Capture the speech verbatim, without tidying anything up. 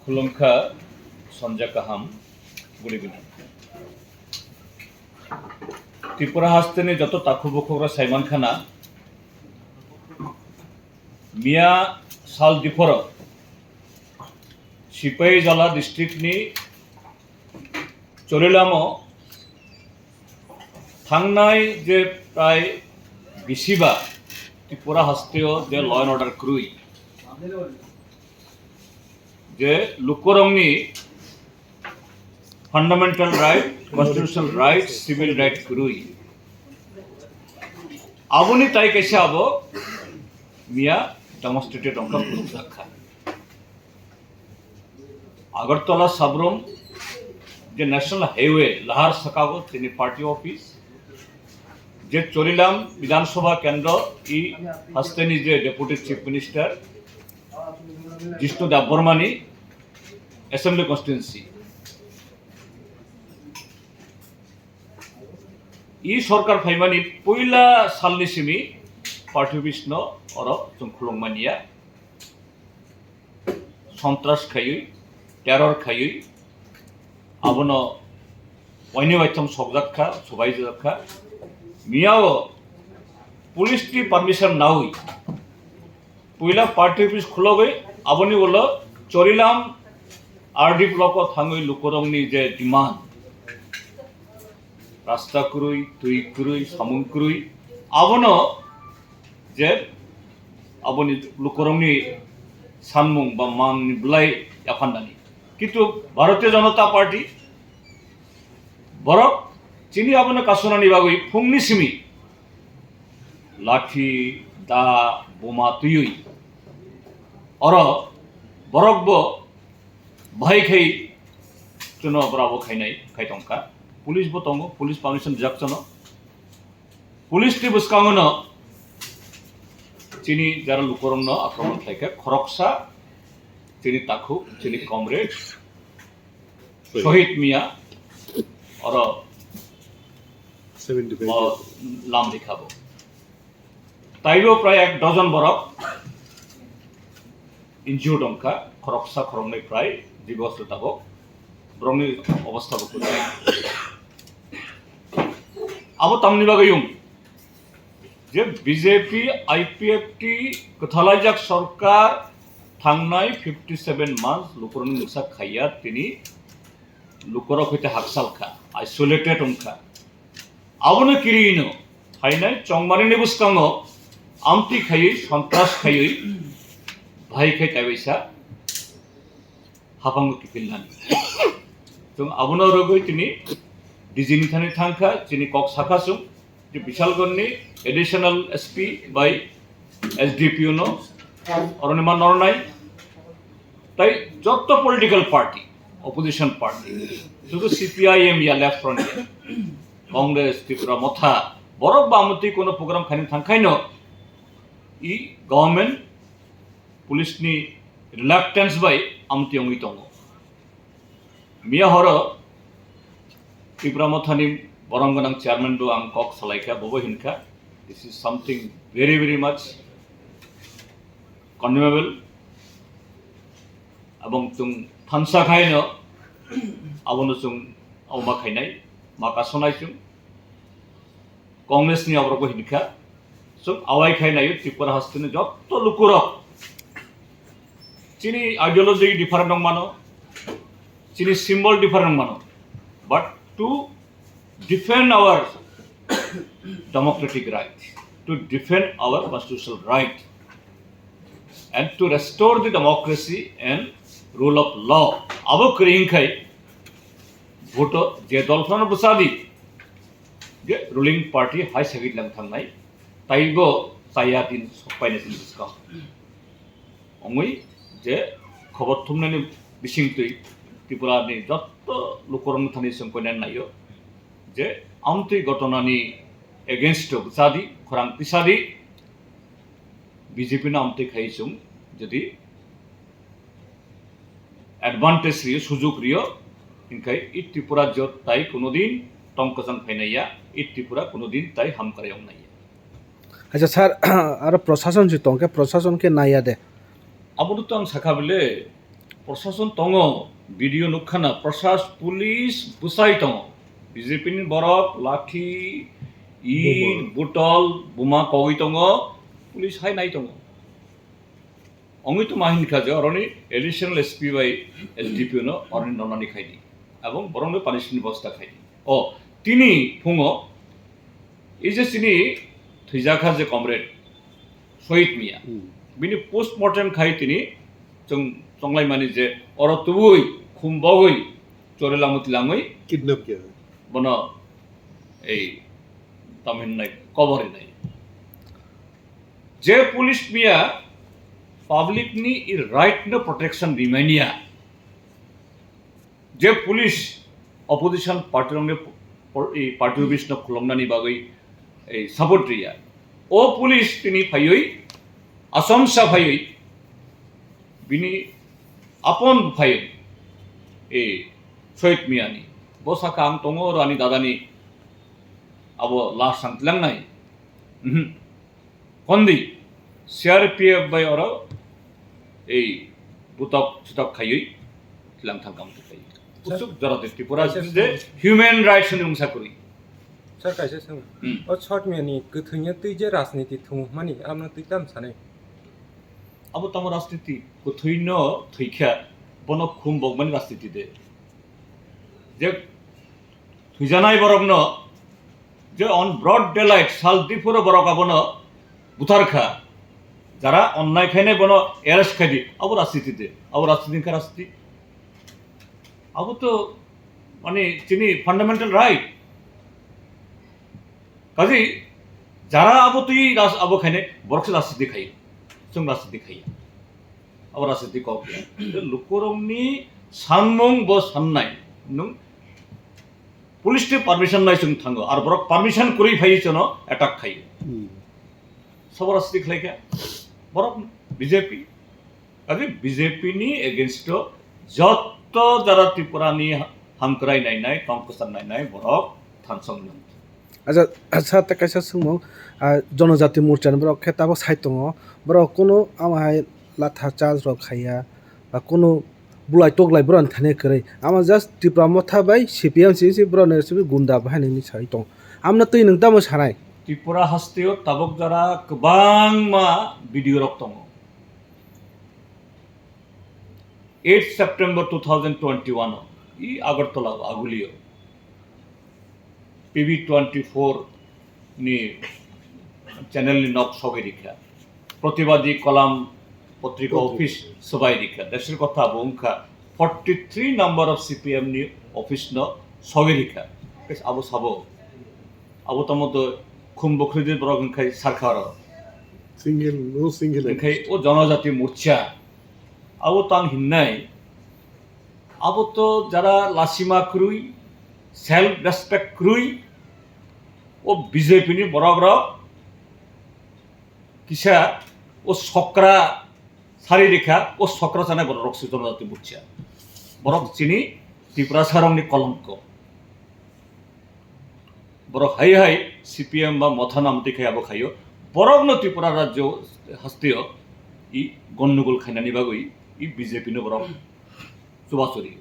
Khulumkha, sanja kaham, good evening. Tripura hasteni joto takhu bukhukra saiman khana, miya sal diphoro Sipaijala district ni Chorilamo thangnai je prai bisiba Tripura hasteo je law and order kwrwi, je lukurokni fundamental right, constitutional right, civil right kwrwi, aboni tai kaisa abo miya demonstrated wngkha, phunukjakha. Agartala Sabrum je National Highway lahar sakago chini party office, je Chorilam Bidhan Sabha Kendro i hasteni je Deputy Chief Minister Jishnu Debbarmani Assembly Constituency. I sorkar phaimani puila salni simi party office no oro chwng khulumani ya. Sontras khaiwi, terror khaiwi, abono waini waitham sokjak kha, sobaijak kha. Miyao police ni permission nawi puila party office khulogwi aboni ulo Chorilam R D block o thangwi lukurokni je demand, rasta kwrwi, twi kwrwi, samung kwrwi, abono je aboni lukurokni sanmung ba mangni bwlai yaphan nani. Kintu Bharatiya Janata Party borok chini abono kasunani bagwi phungni simi lathi, da, boma twiwi oro borok bo bahai khai chwngno brabo khainai khai tongkha. Police bo tongo, police permission rijak chwngno. Police ni bwskango no chini jara lukurokno akromon khlaikha, khoroksa chini takhuk, chini comrade Sohit Miya oro seventy five o lam rikha bo. Taibo prai ek dozen borok injured wngkha, khoroksa khoroknwi prai jibo hospital tabok, borokni obostha bo kwrwi. Abo tamni bagwi wng je B J P I P F T kwthalaijak sorkar thangnai fifty seven months lukurokni mwsa khaiya, tini lukurok hoite hakchal kha, isolated wngkha. Abono kirino phainai chongmanini bwskango amtwi khaiwi, sontras khaiwi, bahai khai kaibaisa haphango kiphilnani. Chwng abono rwgwi tini D G ni thani thangkha, chini kok sakha chwng je Bishalgarhni additional S P bai S D P O no oroni ma nornai. Tai jotto political party, opposition party, sudu C P I M ya Left Front ya, Congress, Tipra Motha, borok ba amtwi kono program khaini thangkhaino i government police ni reluctance bai amtwi wngwi tongo. Miya horo Tipra Mothani borom gwnang chairman bo ang kok salaikha, bobo hinkha, this is something very, very much condemnable. Abong chwng thansa khaino abono chwng abo ma khainai, ma kasonai chwng. Congress ni aborok bo hinkha, chwng awai khai naio Tripura hasteni jotto lukurok. Chini ideology different wng mano, chini symbol different wng mano, but to defend our democratic right, to defend our constitutional right, and to restore the democracy and rule of law. Abo kwrwi wngkhai vote o je dol phano bwchadi, je ruling party hai sagwi lang thangnai, taibo chaya din sokpainai chini bwskang. Wngwi je khobor thumnani bisingtwi Tripura ni jotto lukurokno thani chwng koinani naio je amtwi gotonani against o bwchadi, khorang tisadi, B J P no amtwi khai chwng jodi advantage rio, sujug rio, hinkhai i Tripura jot tai kunudin tong kwchang phainai ya, i Tripura kunudin tai hamkrai wngnai ya. Acha sir, aro prosason si tongkhe, prosason khe naiya de. Abono to ang sakha bile, Prosason tongo, video nukha na, prosas-, police bwsai tongo. B J P ni borok lathi, it, botol, buma kogwi tongo, police hai nai tongo. Ongwi tongma hinkha je oroni additional S P bai S D P O no oroni nonani khaidi. Abong borokno punishment bosta khaidi. O, tini phungo, ei je chini thwijakha je comrade, Sohit Miya. Hmm. Bini postmortem khai tini chwng chonglaimani je oro tubui, khum bogwi, chore langwi tilangwi kidnap khe. Bono ei tamo hinnai kobor rinai. Je police miya public ni i right no protection rimaniya. Je police opposition party rokni po-, i party office no khuloknani bagwi, ei, support riya. O police tini phaiwi, Assam sa phaiwi, bini apon phaiwi, ei, Sohit Miyani. Bo saka ang tongo oro ani dadani abo lash ang tilangnai. Mhm. Kondi, C R P F bai oro ei butok sutok khaiwi tilang thang kam khai. Sir. Usuk jora de Tripura kaisa je human rights ni mungsa kwrwi. Sir, kaisa swng. Hmm. O Sohit Miyani kwthwino twi je rajniti thumukmani, amno twi tam sanai? Abo tamo rajniti kwthwino thwikha, bono khum bokmani rajniti de. Je thwijanai borokno je on broad daylight sal diphuru borok abono buthar kha, jara onnai khainai bono arrest khai di, abo rajniti de, abo rajniti wngkha rajniti? Abo to mane chini fundamental right. Kaji jara abo twi ras-, abo khainai borok se rajniti khai, chwng rajniti khai. Abo rajniti kok ya. Lukurokni sanmung bo sannai. Nung police ni permission nai chwng thango. Ar borok permission kwrwi phaiwi chwngno attack khaio. Hmm. Sabo rajniti khlaikha. Borok B J P. Kaje B J P ni against o jotto jara Tripura ni hamkrai nainai, tongkwchar nainai borok thansong nang. Acha, acha, tei kaisa swngmung, ah, Jonojati Morcha ni borok khe tabuk sai tongo. Borok kunu ama hai latha charge rok khaiya, ba kunu bulai toklai borok ni thani kwrwi. Ama just Tipra Motha bai C P M C C borok ni gunda bahai ni sai tong. Amno twi nwng tamo sanai? Tripura hasteo tabuk jora kwbangma video rok tongo. Eight September two thousand twenty-one o, i Agartala o, Agulio, P B twenty-four ni channel ni nok sogwi rikha. Pratibadi Kolam Potrika office swbai rikha. Desir kotha bo wngkha forty-three number of C P M ni office no sogwi rikha. Abo sabo. Abo tamo to khum bokhridi borok wngkhai sarkha oro. Single, no single. Wngkhai o Jonojati Morcha. Abo tang hinnai. Abo to jara lasima kwrwi, self respect kwrwi, o B J P ni borok rok kisa o sokra sari rikha, o sokra chanai borok rok se Jonojati Morcha. Borok chini Tiprasa rokni kolongko. Borok hai hai C P M ba Motha namtwi khai abo khaio. Borokno Tripura rajyo hasteo i gondogol khainani bagwi i B J P no borok chubachuri.